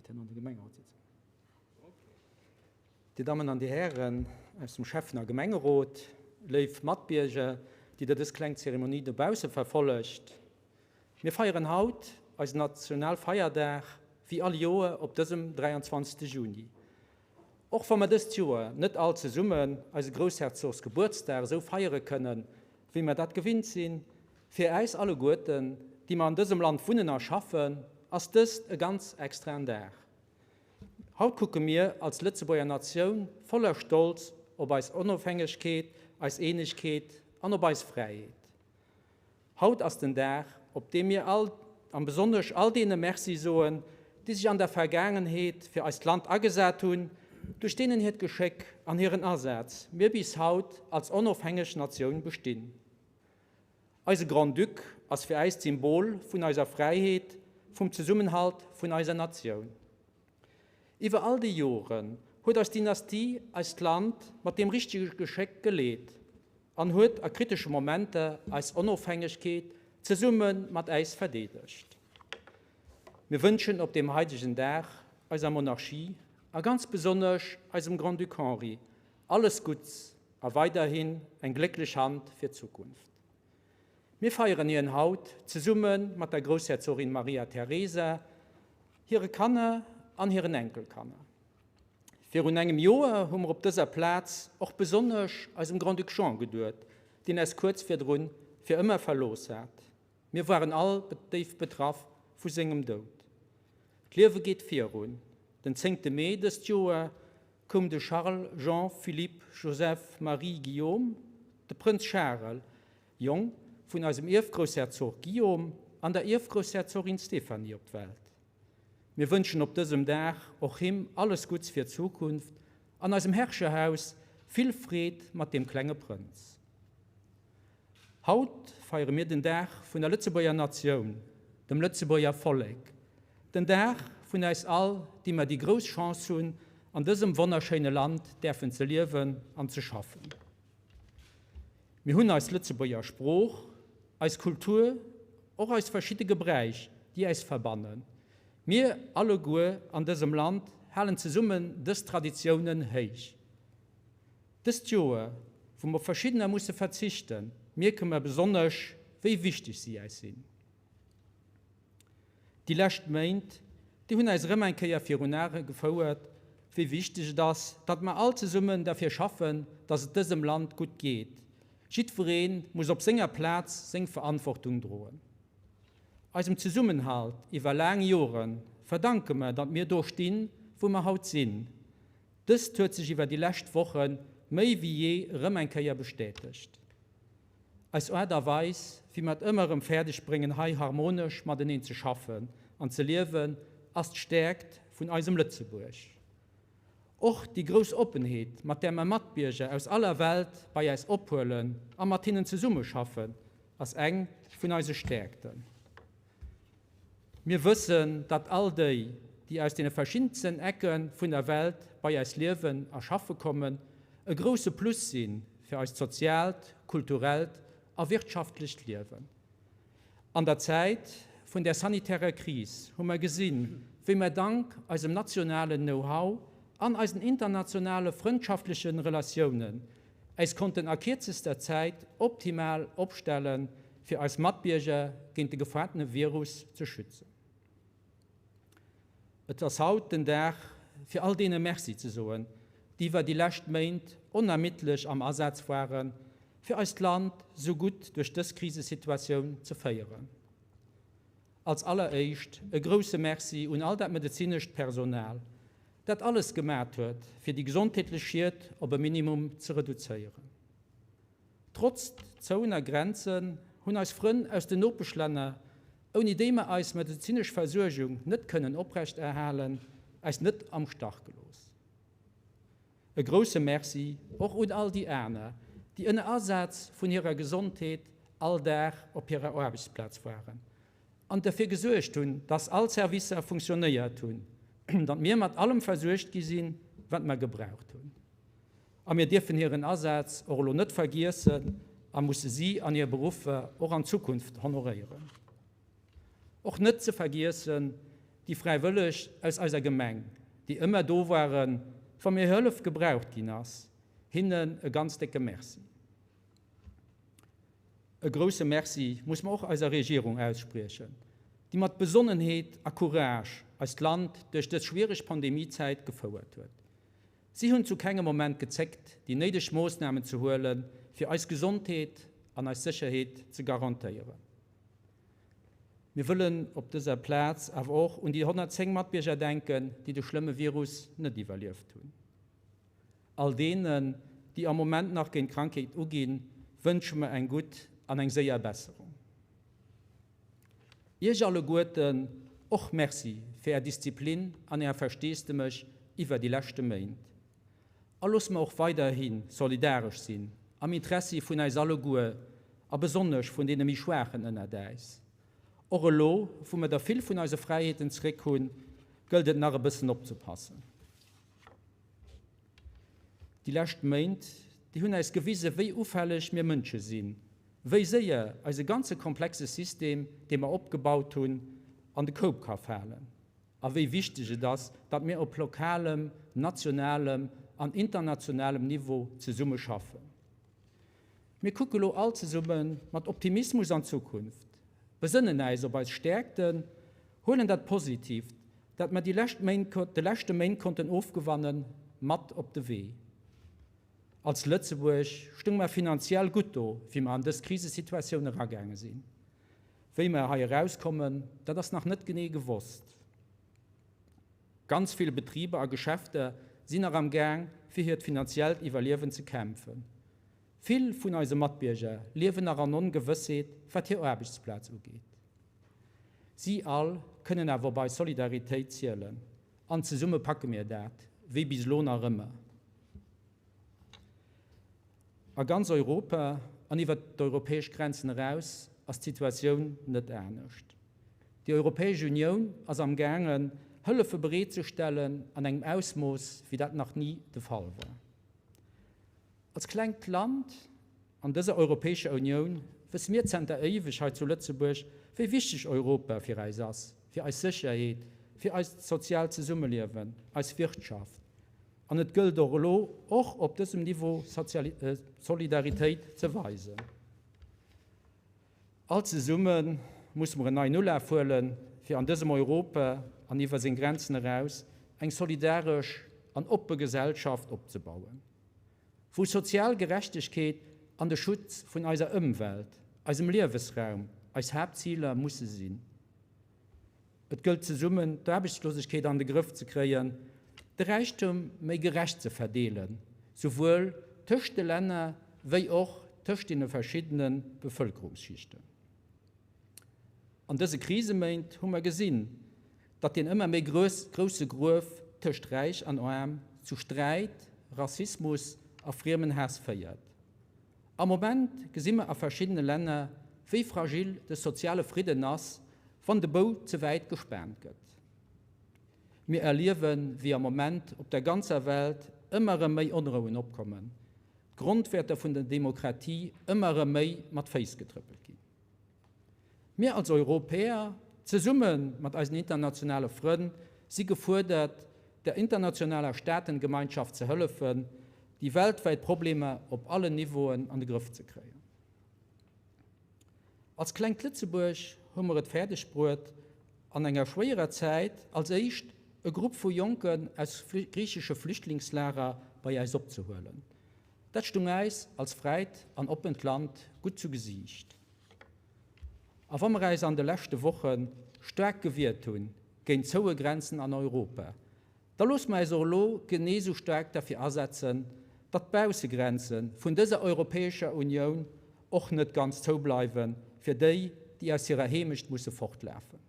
Gëtt herno an der Gemengerotssitzung. Dir Dammen an Dir Hären aus dem Schäffen a Gemengerot, léif Matbierger, déi Der dës kleng Zeremonie dobausse verfollegt, Mir feieren haut eisen Nationalfeierdag, wéi all Joer op dësem 23. Juni. Och wa mer dëst Joer net all zesummen eise Groussherzogsgebuertsdag esou feiere kënnen, wéi mer dat gewinnt sinn, fir äis alleguerten, déi mer an dësem Land wunnen a schaffen, ass dëst e ganz extraen Dag. Haut kucke mir als Lëtzebuerger Natioun voller Stolz op eis Onofhängegkeet, eis Eenegkeet an op eis Fräiheet. Haut ass den Dag, op deem mir all, an besonnesch all deene Merci soen, déi sech an der Vergaangenheet fir eist Land agesat hunn, duerch deenen hiert Geschéck an hiren Asaz mir bis haut als onofhängeg Natioun bestinn. Eise Grand-Duc ass fir äis d'Symbol vun eiser Fräiheet, vum Zesummenhalt vun eiser Natioun. Iwwer all déi Joren huet eis Dynastie eist Land mat deem richtege Geschéck geleet an huet a kritesche Momenter eis Onofhängegkeet zesumme mat äis verdeedegt. Mir wënschen op deem haidegen Dag eiser Monarchie a ganz besonnesch eisem Grand-Duc Henri alles Gutts a weiderhin eng glécklech Hand fir d'Zukunft. Mir feieren hien haut zesumme mat der Groussherzogin Maria Teresa, hire Kanner an hiren Enkelkanner. Virun engem Joer hu mer op dëser Plaz och besonnesch eisem Grand-Duc Jean geduet, deen eis kuerz virdrun fir ëmmer verlooss hat. Mir waren all déif betraff vu sengem Doud. D'Liewe geet virun. Den zéngte Mee dëst Joer koum de Charles Jean Philippe Joseph Marie Guillaume, de Prënz Charel, Jong vun eisem Ierfgroussherzog Guillaume an der Ierfgroussherzogin Stéphanie op d'Welt. Mir wënschen op dësem Dag och him alles Gutts fir d'Zukunft an eisem Herrscherhaus vill Freed mat deem klenge Prënz. Haut feiere mir den Dag vun der Lëtzebuerger Natioun, dem Lëtzebuerger Vollek, den Dag vun äis all, déi mer déi grouss Chance hunn, an dësem wonnerschéine Land däerfen ze liewen an ze schaffen. Mir hunn eis Lëtzebuerger Sprooch, eis Kultur, och eis verschidde Gebräich, déi äis verbannen. Mir alleguer an dësem Land halen zesummen dës Traditiounen héich. Dëst Joer, wou mer op verschiddener musse verzichten, mierke mer besonnesch, wéi wichteg si äis sinn. Déi lescht Méint, déi hunn äis erëm eng Kéier virun Ae gefouert, wéi wichteg et ass, datt mer all zesummen derfir schaffen, datt et dësem Land gutt geet. Jiddweree muss op senger Plaz seng Verantwortung droen. Eisem Zesummenhalt iwwer laang Jore verdanke mer, datt mir do stinn, wou mer haut sinn. Dëst huet sech iwwer déi lescht Woche méi wéi jee erëm eng Kéier bestätegt. Eis Aart a Weis, wéi mer et ëmmer erëm fäerdeg bréngen hei harmonesch mateneen ze schaffen an ze liewen, ass d'Stäerkt vun eisem Lëtzebuerg. Och déi grouss Oppenheet, mat där mer Matbierger aus aller Welt bei äis ophuelen a mat hinnen zesummeschaffen, ass eng vun eise Stäerkten. Mir wëssen, datt all déi, déi aus deene verschiddensten Ecke vun der Welt bei eis liewen a schaffe kommen, e grousse Plus si fir eist soziaalt, kulturellt a wirtschaftlecht Liewen. An der Zäit vun der sanitärer Kris hu mer gesinn, wéi mer dank eisem nationalen Know-how an eisen internationale frëndschaftleche Relatiounen äis konnten a kierzester Zäit optimal opstellen, fir eis Matbierger géint de gefaartene Virus ze schützen. Et ass haut den Dag, fir all deene Merci ze soen, déi iwwer déi lescht Méint onermiddlech am Asaz waren, fir eist Land sou gutt duerch dës Krisesituatioun ze féieren. Als alleréischt e grousse Merci un all dat medezinescht Personal, dat alles gemat huet, fir déi gesondheetlech Schied op e Minimum ze reduzéieren. Trotz zouener Grenzen hunn eis Frënn aus den Nopeschlänner, ouni déi mer eis medezinesch Versuergung net kënnen oprechterhalen, eis net am Stach gelooss. E grousse Merci och un all déi aner, déi ënner Asaz vun hirer Gesondheet all Dag op hirer Aarbechtsplaz waren an derfir gesuergt hunn, dass all Servicer funktionéiert hunn, datt mir mat allem versuergt gi sinn, wat mer gebraucht hunn. A mir dierfen hiren Asaz och elo net vergiessen a musse si an hir Beruffer och an Zukunft honoréieren. Och net ze vergiessen. Déi Fräiwëlleg aus eiser Gemeng, déi ëmmer do waren, wa mir Hëllef gebraucht ginn ass, hinnen e ganz décke Merci. E grousse Merci muss mer och eiser Regierung ausspriechen, déi mat Besonnenheet a Courage eist Land duerch dës schwiereg Pandemiezäit gefouert huet. Si hunn zu kengem Moment gezéckt, déi néideg Moossnamen ze huelen, fir eis Gesondheet an eis Sécherheet ze garantéieren. Mir wëllen op dëser Plaz awer och un déi 110 Matbierger denken, déi de schlëmme Virus net iwwerlieft hunn. All deenen, déi am Moment nach géint d'Krankheet uginn, wënsche mer eng gutt an eng séier Besserung. Iech alleguerten och Merci fir Är Disziplin an Är Versteesdemech iwwer déi leschte Méint. A loosse mer och weiderhi solidaresch sinn am Interessi vun äis alleguer a besonnesch vun deene méi Schwaachen ënnert äis. Och elo, wou mer der vill vun eise Fräiheeten zréck hunn, gëllt et nach e bëssen opzepassen. Déi lescht Méint, déi hunn äis gewise wéi ufälleg mir Mënsche sinn, wéi séier eise ganze komplexe System, dee mer opgebaut hunn, an de Koup ka falen a wéi wichteg et ass, datt mir op lokalem, nationalem an internationalem Niveau zesumme schaffen. Mir kucke lo all zesumme mat Optimismus an d'Zukunft, besënnen äis op eis Stäerkten, huelen dat Positiivt, dat mer déi lescht Méint, de leschte Méint konnten ofgewannen, mat op de Wee. Als Lëtzebuerg stounge mer finanziell gutt do, wéi mer an dës Krisesituatioun eragaange sinn. Wéi mer hei erauskommen, dat ass nach net genee gewosst. Ganz vill Betriber a Geschäfter sinn nach am Gaang, fir hiert finanziellt Iwwerliewen ze kämpfen. Vill vun eise Matbierger liewen nach an Ongewëssheet, wat hir Aarbechtsplaz ugeet. Si all kënnen awer op eis Solidaritéit zielen an zesumme packe mir dat, wéi bis elo nach ëmmer. A ganz Europa an iwwert d'europäesch Grenzen eraus ass d'Situatioun net anescht. Déi Europäesch Unioun ass am gaangen, Hëllefe bereet ze stellen an engem Ausmooss, wéi dat nach ni de Fall war. Als klengt Land an dëser Europäescher Unioun wësse mir zenter éiweg hei zu Lëtzebuerg, wéi wichteg Europa fir äis ass, fir eis Sécherheet, fir eist soziaalt Zesummeliewen, eis Wirtschaft. An et gëllt och elo, och op dësem Niveau Solidaritéit ze weisen. All zesumme musse mer en neien Ulaf huelen, fir an dësem Europa an iwwer seng Grenzen eraus eng solidaresch an oppe Gesellschaft opzebauen, wou sozial Gerechtegkeet an de Schutz vun eiser Ëmwelt, eisem Liewesraum, eis Haaptziler musse sinn. Et gëllt zesummen d'Aarbechtslosegkeet an de Grëff ze kréien, de Räichtum méi gerecht ze verdeelen, souwuel tëscht de Länner wéi och tëscht deene verschiddene Bevëlkerungsschichten. An dëse Kriseméint hu mer gesinn, datt deen ëmmer méi grousse Gruef tëscht Räich an Aarm zu Sträit, Rassismus a Friemenhaass féiert. Am Moment gesi mer a verschiddene Länner, wéi fragil de soziale Fridden ass, wann de Bou ze wäit gespaant gëtt. Mir erliewen, wéi am Moment op der ganzer Welt ëmmer erëm méi Onrouen opkommen, d'Grondwäerter vun der Demokratie ëmmer erëm méi mat Féiss getrëppelt ginn. Mir als Europäer, zesumme mat eisen internationale Frënn, si gefuerdert, der internationaler Staatengemeinschaft ze hëllefen, déi weltwäit Problemer op allen Niveauen an de Grëff ze kréien. Als klengt Lëtzebuerg hu mer et fäerdeg bruet, an enger schwéierer Zäit als éischt e Grupp vu Jonken aus griichesche Flüchtlingslager bei äis opzehuelen. Dat stung äis als fräit an oppent Land gutt zu Gesiicht. A wa mer äis an de leschte Woche staark gewiert hunn géint zoue Grenzen an Europa, da loosse mer äis och elo genee sou staark derfir asetzen, datt d'Baussegrenze vun dëser Europäescher Unioun och net ganz zou bleiwe fir déi, déi aus hirer Heemecht musse fortlafen.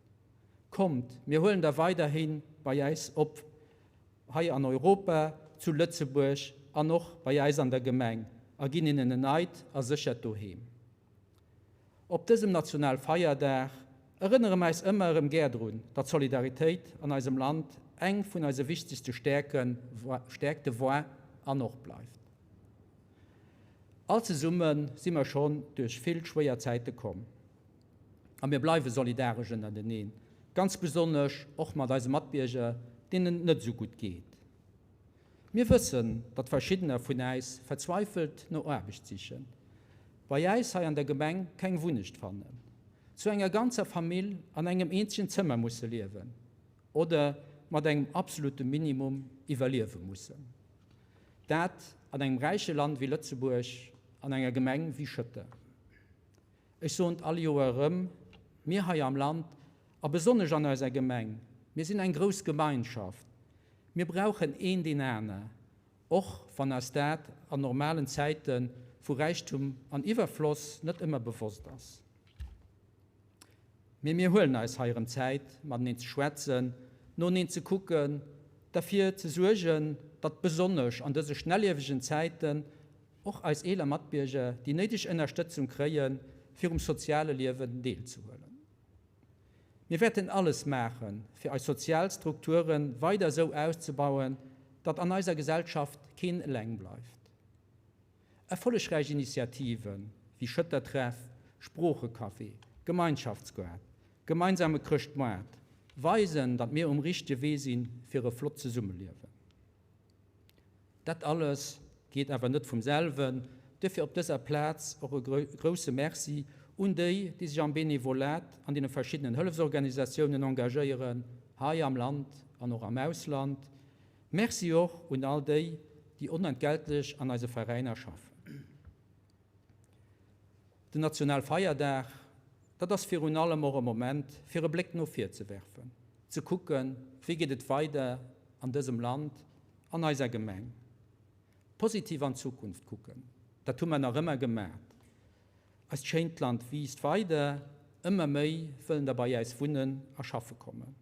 Kommt, mir huelen der weiderhi bei äis op, hei an Europa, zu Lëtzebuerg an och bei äis an der Gemeng, a ginn hinnen en neit a séchert Doheem. Op dësem Nationalfeierdag erënnere mer äis ëmmer erëm gär drun, datt Solidaritéit an eisem Land eng vun eise wichtegste Stäerke, Stäerkte war an och bleift. All zesumme si mer schonn duerch vill schwéier Zäite komm. A mir bleiwe solidaresch ënnerteneen. Ganz besonnesch och mat eise Matbierger, deenen et net esou gutt geet. Mir wëssen, datt verschiddener vun äis verzweifelt no Aarbecht sichen, bei äis hei an der Gemeng keng Wunnecht fannen, zu enger ganzer Famill an engem eenzegen Zëmmer musse liewen oder mat engem absolute Minimum iwwerliewe mussen. Dat an engem räiche Land wéi Lëtzebuerg, an enger Gemeng wéi Schëtter. Ech soen et all Joer erëm, Mir hei am Land, a besonnesch an eiser Gemeng, mir sinn eng grouss Gemeinschaft. Mir brauchen een deen aner, och wann eis dat an normalen Zäite vu Räichtum an Iwwerfloss net ëmmer bewosst ass. Mee mir huelen eis hei erëm Zäit, mateneen ze schwätzen, noeneen ze kucken, derfir ze suergen, datt besonnesch an dëse schnelliewegen Zäiten och eis eeler Matbierger déi néideg Ënnerstëtzung kréien, fir um soziale Liewen deelzehuelen. Mir wäerten alles maachen, fir eis sozial Strukture weider esou auszebauen, datt an eiser Gesellschaft keen eleng bleift. Erfollegräich Initiative wéi Schëtter Treff, Sproochecafé, Gemeinschaftsgaart, gemeinsame Chrëschtmoart weisen, datt mir um richtege Wee sinn, fir e flott Zesummeliewen. Dat alles geet awer net vum selwen, duerfir op dëser Plaz och e grousse Merci un déi, déi sech am Benevolat an deene verschiddenen Hëllefsorganisatiounen engagéieren, hei am Land an och am Ausland. Merci och un all déi, déi onentgeltlech an eise Veräiner schaffen. Den Nationalfeierdag, dat ass virun allem och e Moment, fir e Bléck no vir ze werfen, ze kucken, wéi geet et weider an dësem Land, an eiser Gemeng. Positiv an d'Zukunft kucken, dat hu mer nach ëmmer gemat. Eist schéint Land wiisst weider, ëmmer méi wëllen der bei äis wunnen a schaffe kommen.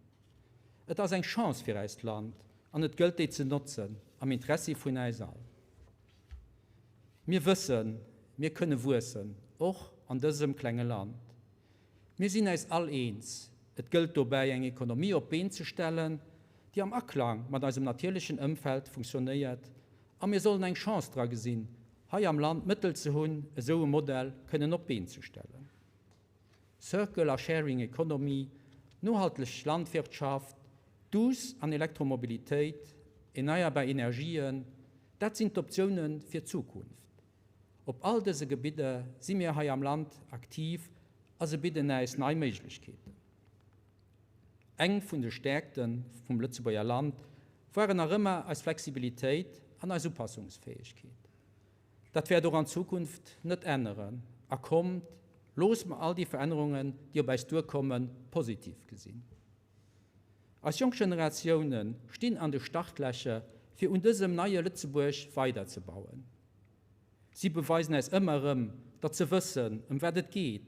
Et ass eng Chance fir eist Land an et gëllt déi ze notzen am Interessi vun äis all. Mir wëssen, mir kënne wuessen, och an dësem klenge Land. Mir sinn äis all eens, et gëllt dobäi eng Ekonomie op d'Been ze stellen, déi am Aklang mat eisem natierlechen Ëmfeld funktionéiert a mir sollen eng Chance dra gesinn, hei am Land d'Mëttel ze hunn, esou e Modell kënnen op d'Been ze stellen. Circle a Sharing Economy, nohalteg Landwirtschaft, Duuss an Elektromobilitéit, eneierbar Energien, dat sinn d'Optioune fir d'Zukunft. Op all dëse Gebidder si mir hei am Land aktiv a se bidden äis nei Méiglechkeeten. Eng vun de Stäerkte vum Lëtzebuerger Land waren nach ëmmer eis Flexibilitéit an eis Upassungsfäegkeet. Dat wäert och an Zukunft net änneren. A kommt, looss mer all déi Verännerungen, déi op äis duerkommen, positiv gesinn. Eis jonk Generatioune stinn an de Startlächer, fir un dësem neie Lëtzebuerg weiderzebauen. Si beweisen äis ëmmer erëm, datt se wëssen, ëm wat et geet,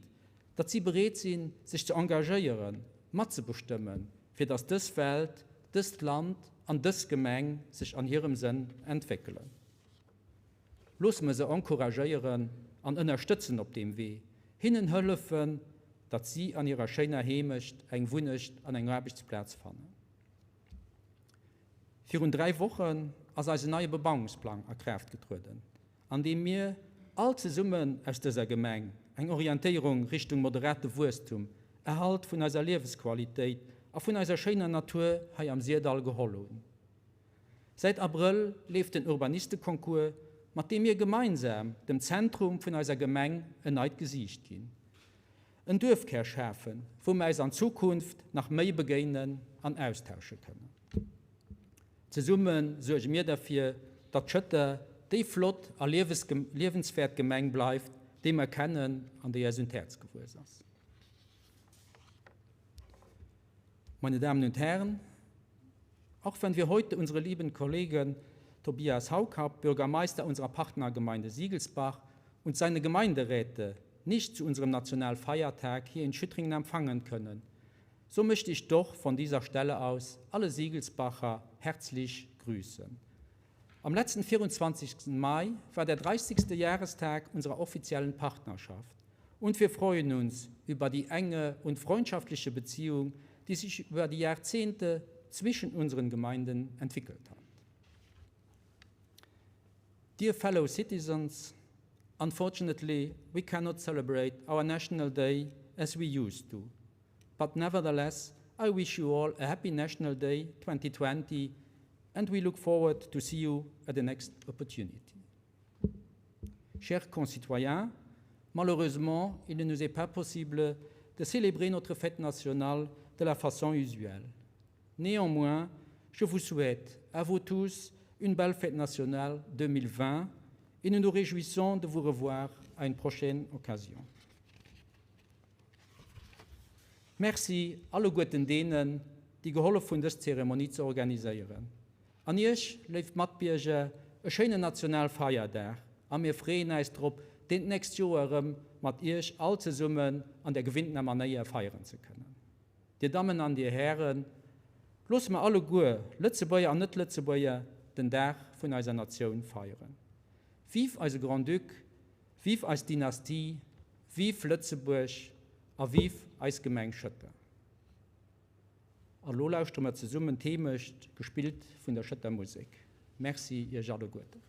datt si bereet sinn, sech ze engagéieren, matzebestëmmen, fir datt dës Welt, dëst Land an dës Gemeng sech an hirem Sënn entwéckelen. Loosse mer se encouragéieren an ënnerstëtzen op deem Wee, hinnen hëllefen, datt si an hirer schéiner Heemecht eng Wunnecht an eng Aarbechtsplaz fannen. Virun 3 Wochen ass eisen neie Bebauungsplang a Kraaft getrueden, an deem mir all zesummen aus dëser Gemeng eng Orientéierung Richtung moderate Wuesstum, Erhalt vun eiser Liewesqualitéit a vun eiser schéiner Natur hei am Syrdall geholl hunn. Säit Abrëll leeft den Urbanisteconcours, mat deem mir gemeinsam dem Zentrum vun eiser Gemeng en neit Gesiicht ginn. En Duerfkär schafen, wou mer äis an Zukunft nach méi begéinen an austausche kënnen. Zesumme suerge mir derfir, datt Schëtter déi flott a liewenswäert Gemeng bleift, déi mer kennen an déi äis un d'Häerz gewuess ass. Meine Damen und Herren, auch wenn wir heute unsere lieben Kollegen Tobias Haukapp, Bürgermeister unserer Partnergemeinde Siegelsbach und seine Gemeinderäte nicht zu unserem Nationalfeiertag hier in Schüttringen empfangen können, so möchte ich doch von dieser Stelle aus alle Siegelsbacher herzlich grüßen. Am letzten 24. Mai war der 30. Jahrestag unserer offiziellen Partnerschaft und wir freuen uns über die enge und freundschaftliche Beziehung, die sich über die Jahrzehnte zwischen unseren Gemeinden entwickelt hat. Dear fellow citizens, unfortunately we cannot celebrate our national day as we used to. But nevertheless, I wish you all a happy National Day 2020 and we look forward to see you at the next opportunity. Chers concitoyens, malheureusement, il ne nous est pas possible de célébrer notre fête nationale de la façon usuelle. Néanmoins, je vous souhaite à vous tous une belle fête nationale 2020 et nous nous réjouissons de vous revoir à une prochaine occasion. Merci alleguerten deenen, déi gehollef hunn dës Zeremonie ze organiséieren. An Iech, léif Matbierger, e schéinen Nationalfeierdag a mir freeën äis drop, deen d'nächst Joer erëm mat Iech all zesummen an der gewinntener Manéier feieren ze kënnen. Dir Dammen an Dir Hären, loosse mer alleguer, Lëtzebuerger an Net-Lëtzebuerger, den Dag vun eiser Natioun feieren. Vive eise Grand-Duc, vive eis Dynastie, vive Lëtzebuerg a vive eis Gemeng Schëtter. A lo lauschtere mer zesummen d'Heemecht, gespillt vun der Schëtter Musek. Merci Iech alleguerten.